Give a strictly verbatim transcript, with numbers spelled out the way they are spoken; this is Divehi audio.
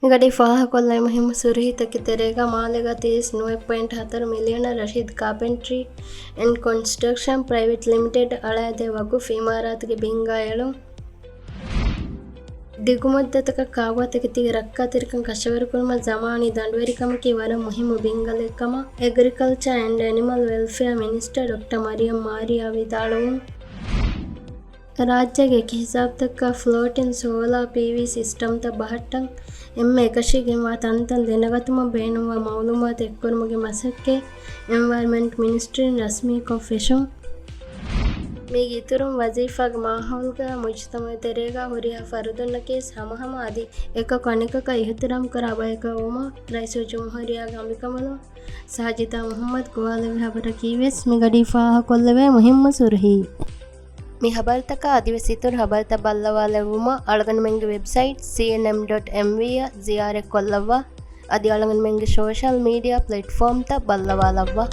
މިގަޑީ ފާހަގަކޮށްލައި މުހިއްމު ސުރުހީތަކެއް ތެރޭގަ، މާލޭގަ ތިރީސް ނުވައެއް ޕޮއިންޓް ހަތަރު މިލިއަނަށް ރަޝީދް ކާޕެންޓްރީ އެންޑް ކޮންސްޓްރަކްޝަން ޕްރައިވެޓް ލިމިޓެޑް އަޅާދޭ ވަގުފް އިމާރާތުގެ ބިންގާ އެޅުން. ދިގުމުއްދަތަކަށް ކާގޯތަކެތީގެ ރައްކާތެރިކަން ކަށަވަރުކުރުމަށް ޒަމާނީ ދަނޑުވެރިކަމަކީ ވަރަށް މުހިއްމު ބިންގަލެއް ކަމަށް އެގްރިކަލްޗަރ އެންޑް އެނިމަލް ވެލްފެއާ މިނިސްޓަރ ޑޮކްޓަރ މަރިޔަމް މާރިޔާ ވިދާޅުވުން. ރާއްޖޭގެ އެކި ހިސާބުތަކަށް ފްލޯޓިން ސޯލާ ޕީވީ ސިސްޓަމްތައް ބަހައްޓަން އެންމެ އެކަށީގެންވާ ތަންތަން ދެނެގަތުމަށް ބޭނުންވާ މައުލޫމާތު އެއްކުރުމުގެ މަސައްކަތް އެންވަޔަރމަންޓް މިނިސްޓްރީން ރަސްމީކޮށް ފެށުން. މީގެ އިތުރުން ވަޒީފާގެ މާހައުލުގަ މުޖުތަމައު ތެރޭގަ ހުރިހާ ފަރުދުންނަކީ ހަމަހަމަ އަދި އެކަކު އަނެކަކަށް އިހުތިރާމްކުރާ ބަޔަކަށް ވުމަށް ރައީސުލްޖުމްހޫރިއްޔާގެ އަނބިކަނބަލުން ސާޖިދާ މުޙައްމަދު ގޮވާލެއްވި ހަބަރަކީވެސް މިގަޑީ ފާހަގަކޮށްލެވޭ މުހިއްމު ސުރުހީ. މި ހަބަރުތަކާ އަދިވެސް އިތުރު ހަބަރުތައް ބައްލަވާލެއްވުމަށް އަޅުގަނޑުމެންގެ ވެބްސައިޓް ސީއެންއެމް ޑޮޓް އެމްވީ އަށް ޒިޔާރަތްކޮށްލައްވާ. އަދި އަޅުގަނޑުމެންގެ ސޯޝަލް މީޑިއާ ޕްލެޓްފޯމްތައް ބައްލަވާލައްވާ.